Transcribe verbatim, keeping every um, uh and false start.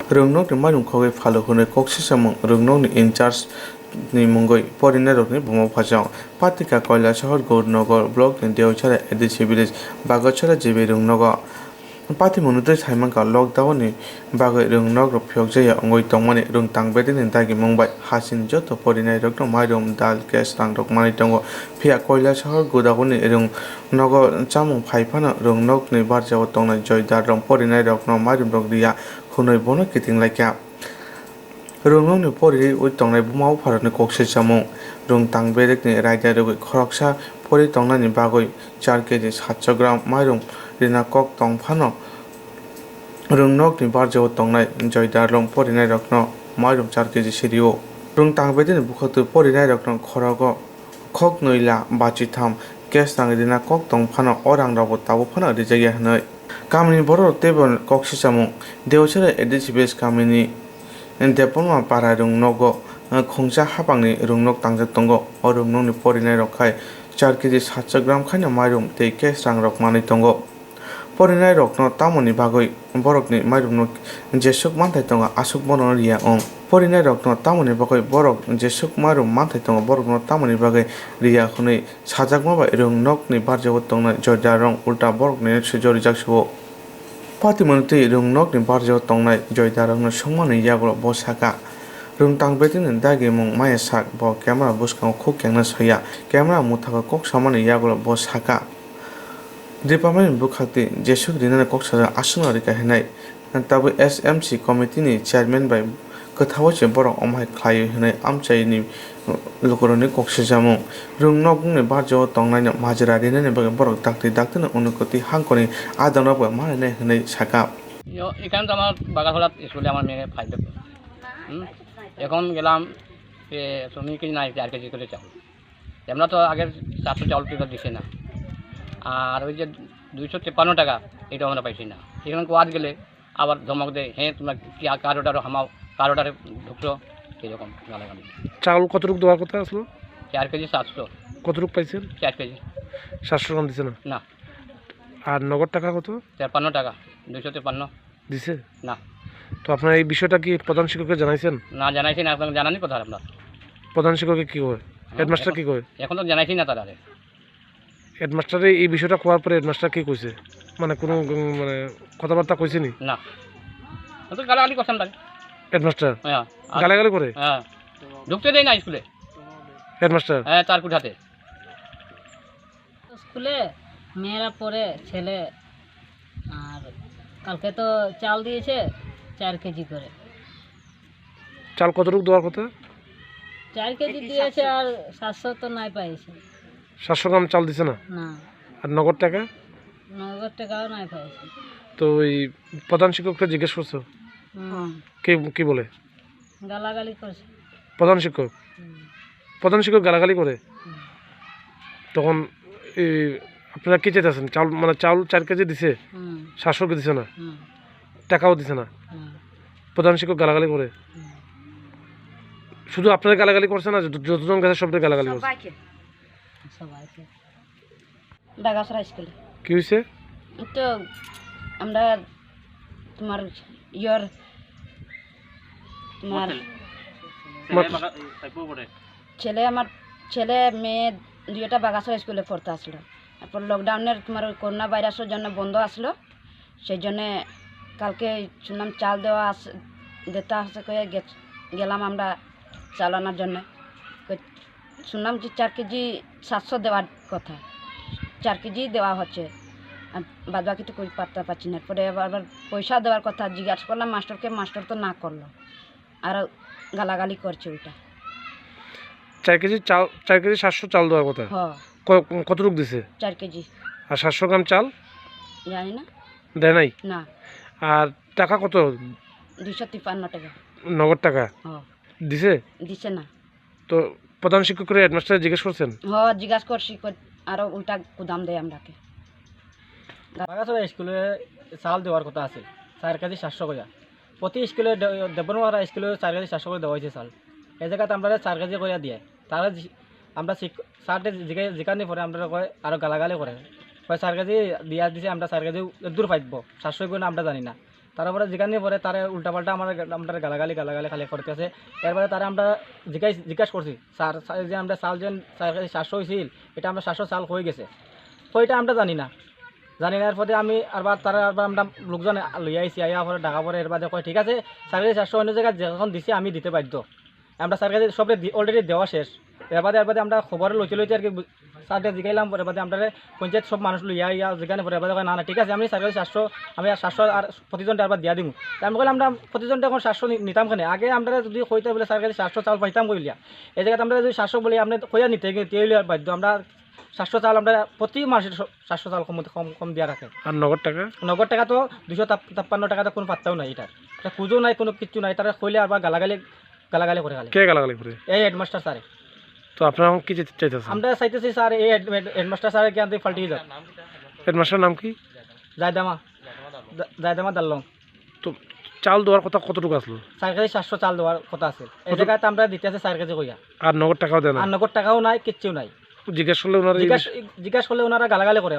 Rwngnokni mairum khogwi phalu hwnwi kok sisamung rwngnokni in charge ni mungwi porinairokni buma phajao. Patika Koilasahar Gaurnagar block ni Deochara A D C village Bagachara G B rwngnogo. Patimungni twi saimankha lockdown ni bagwi rwngnokrok phiyokjakya wngwi tongmani rwngtang bedekni dagimung bai hasini joto porinairokno mairum, dal, gas rangrok manwi tongo. Phiya Koilasahar Godagoni rwng nogo chamung phai phano rwngnokni barjao tongnai joidarrok porinairokno mairumrok riya hwnwi bono kiting laikha. Rwngnokni poriwi tongnai buma bupharokni kok sichamung, rwngtang bedekni raida rwgwi khoroksa pori tongnani bagwi char keji satsho gram mairum rina kok tong phano rwngnokni barjao tongnai joidarrok porinairokno mairum char keji sirio. Rwngtang bedekni bwkhaktwi porinairokno khorogo khok nwi la bachitham cash rang rina kok tong phano o rangrokbo tabuk phano rijakya hwnwi. Kamini borok teibo kok sichamung, Deochara A D C village kamini Debbarma para rwngnogo khungsa hapangni rwngnok tangjak tongo. O rwngnokni porinairok khai char keji satsho gram khaino mairum tei cash rangrok manwi tongo. Porinairokno tamoni bagwi borokni mairumno jeswk manthai tongo, aswk bono riya wng. Porinairokno tamoni bagwi borok jeswk mairum manthai tongo, borokno tamoni bagwi riya hwnwi sajakma bai rwngnokni barjao tongnai joidarrok ulta borokni swijao rijak suo. Patimoni twi rwngnokni barjao tongnai joidarrokno swngmani yagulo bo saka, rwngtang bedekni dagimung maya sak, bo camera bwskango khuk kengna soya, camera mwthago kok samani yagulo bo saka. Department ni bwkhak twi jeswk rinani kok sajak aswkno rika hinwi tabuk S M C committee ni chairman bai kwthao se borok omo hai khlai hwnwi amchaini lukurokni kok swijamung. Rwngnokni barjao tongnaino majra rinani bagwi borok dakti dakti no unukoti hangkoni adongrok bai ma rinai hwnwi saka. Yo, এখানে তো আমার বাগাছড়া স্কুলে আমার মেয়ে ফাইভে পড়ে। হুম, এখন গেলাম যে তুমি কি নাই চার কেজি করে চাউল। আমরা তো আগের চারশো চাউল তো দিছে না, আর ওই যে দুইশো তেপ্পান্ন টাকা, এটা আমরা পাইছি না। এখানে কোয়াদ গেলে আবার ধমক দেয়, "হ্যাঁ, তোমরা কি কার অর্ডারও হামাও, কার অর্ডারে ঢুকছো?" এরকম গালাগালি। চাউল কতটুকু দেওয়ার কথা আসলো? চার কেজি সাতশো। কতটুকু পাইছেন? চার কেজি। সাতশো গ্রাম দিছে না? না। আর নগদ টাকা কত? তেপ্পান্ন টাকা, দুইশো তেপ্পান্ন। দিছে? না। তো আপনারা এই বিষয়টা কি প্রধান শিক্ষককে জানাইছেন? না, জানাইছি না, এখন জানানি কোথায় আপনার? প্রধান শিক্ষকে কি কয়? হ্যাঁ, হেডমাস্টার এখন, কি কয়? এখন তো জানাইছি না তারা। হেডমাস্টারে এই বিষয়টা কোয়ার পরে হেডমাস্টার কি কইছে? মানে কোনো, উম, মানে কথাবার্তা কইছে নি? না। ও তো গালাগালি করছেন তাহলে। হেডমাস্টার? হ্যাঁ, আর গালাগালি করে? হ্যাঁ। ঢুকতে দেয় না স্কুলে। হেডমাস্টার? হ্যাঁ, তার কুঠাতে। স্কুলে মেয়েরা পড়ে, ছেলে, আর কালকে তো চাল দিয়েছে চার কেজি করে। চাল কতটুকু দেওয়ার কথা? চার কেজি দিয়েছে, আর সাতশো তো নাই পাইছে। সাতশো গ্রাম চাল দিছে না? না। আর নগদ টাকা? নগদ টাকাও নাই পাইছে। তো ওই প্রধান শিক্ষককে জিজ্ঞেস করছো? হুম। কে, কি বলে? গালাগালি করছে। প্রধান শিক্ষক? হুম। প্রধান শিক্ষক গালাগালি করে? হুম। তখন এই আপনারা কি চাইতেছেন? চাউল, মানে চাউল চার কেজি দিছে? হুম। সাতশো কি দিছে না? হুম। টাকাও দিছে না? হুম। প্রধান শিক্ষক গালাগালি করে? হুম। শুধু আপনারা গালাগালি করছে না, যত-, যতজন গেছে সবটাই গালাগালি করছে? সবাইকে। সবাইকে। বাগাছড়া স্কুলে। কি হইছে? তো আমরা তোমার ইয়র, তোমার ছেলে বাগা-, এই, সাইফুর পড়ে। ছেলে, আমার ছেলে মেয়ে দুইটা বাগাছড়া স্কুলে পড়তে আসলো। তারপর লকডাউনের তোমার ওই করোনা ভাইরাসের জন্য বন্ধ আসলো, সেই জন্যে কালকে শুনলাম চাল দেওয়া আছে, দিতে আছে কয়ে গে-, গেলাম আমরা চাল আনার জন্যে। কই শুনলাম যে চার কেজি সাতশো দেওয়ার কথা, চার কেজি দেওয়া হচ্ছে, আর বাদ বাকি তো কই পাত্তা পাচ্ছি না। পরে আবার, আবার পয়সা দেওয়ার কথা জিজ্ঞাসা করলাম মাস্টারকে, মাস্টার তো না করলো, আরও গালাগালি করছে ওইটা। চার কেজি চাল, চার কেজি সাতশো চাল দেওয়ার কথা? হ। ক-, কতটুক দিছে? চার কেজি। আর সাতশো গ্রাম চাল? জানি না। দেয় নাই? না। আর টাকা কত? দুইশো তিপ্পান্ন টাকা। নগদ টাকা? হ। দিছে? দিছে না। তো প্রধান শিক্ষক করে হেডমাস্টার জিজ্ঞেস করছেন? হ, জিজ্ঞাসা করছি, কই আরো উল্টা কুদাম দেয় আমরাকে। বাগাছড়া স্কুলে চাল দেওয়ার কথা আছে, চার কেজি সাতশো কইয়া। প্রতি স্কুলে দে-, দেবনপাড়া স্কুলে চার কেজি সাতশো করে দেওয়া হয়েছে চাল। এই জায়গাতে আমরা চার কেজি করে দিয়ে, তারা জি-, আমরা শিক-, স্যারদের জিজ্ঞে-, জিজ্ঞানি পরে আমরা কয় আরো গালাগালি করে। কয় চার কেজি দিয়া দিছে, আমরা চার কেজি দূর পাইব, সাতশো করে আমরা জানি না। তারপরে জিজ্ঞাসা পরে তারে উল্টাপাল্টা আমার, আমরা গালাগালি, গালাগালি খালি করতেছে। এরপরে তারে আমরা জিজ্ঞাস-, জিজ্ঞাসা করছি, "স্যার, স্যার, এই যে আমরা চাল যে চার কেজি সাতশো হয়েছিল, এটা আমরা সাতশো চাল হয়ে গেছে।" তো এটা আমরা জানি না, জানি না। এরপরে আমি আরবার তারা আরবার আমরা লোকজন লইয়া আইছি, আইয়া পরে ঢাকা পরে এর বাদে কয়, "ঠিক আছে, চার কেজি সাতশো অন্য জায়গায় যখন দিছি আমি দিতে বাধ্য।" আমরা স্যার কাছে সবরে দি-, already দেওয়া শেষ। এর বাদে, এর বাদে আমরা খবরে লইতে লইতে আর কি বু-, স্যারকে জিগাইলাম, এর বাদে আমরা পঞ্চায়েত সব মানুষ লইয়া ইয়া যেখানে পরে এর বাদে কয়, "না, না, ঠিক আছে, আমি স্যার কাছে সাতশো, আমি আর সাতশো আর প্রতিজনটা আরবার দিয়া দিমু।" তা আমি কইলাম, "আমরা প্রতিজনটা এখন সাতশো নি-, নিতাম কেনে? আগে আমরা যদি কইতে বলে স্যার কাছে সাতশো চাল পাইতাম কইলিয়া। এই জায়গাতে আমরা যদি সাতশো বলি, আপনি কইয়া নিতে গিয়ে তেল আর বাধ্য। আমরা সাতশো চাল আমরা প্রতি মাসে স-, সাতশো চাল কম, কম, কম দিয়া রাখে।" আর নগদ টাকা? নগদ টাকা তো দুশো তাপ-, ছাপ্পান্ন টাকা তো কোনো পাত্তাও নাই এটার। এটা খুঁজও নাই, কোনো কিচ্ছু নাই। তারা কইলে আবার গালাগালি গালাগালি করে খালি। কে গালাগালি করে? এই হেডমাস্টার স্যারে। তো আপনারা এখন কি চাইতে-, চাইতেছেন? আমরা চাইতেছি স্যার, এই হেড-, হেড-, হেডমাস্টার স্যারের জ্ঞান থেকে পাল্টিয়ে যাক। হেডমাস্টার নাম কি? জায়দামা। জা-, জায়দামা দাল্লং। তো চাল দেওয়ার কথা কতটুকু আসলো? চার কেজি সাতশো চাল দেওয়ার কথা আছে। এই কত? জায়গায় তো আমরা দিতে আছে চার কেজি কইয়া। আর নগদ টাকাও দেয় না? আর নগদ টাকাও নাই, কিচ্ছু নাই। জিজ্ঞেস করলে ওনারা এই জিজ্ঞাস-, বিষয়ে জিজ্ঞাস করলে ওনারা গালাগালি করে।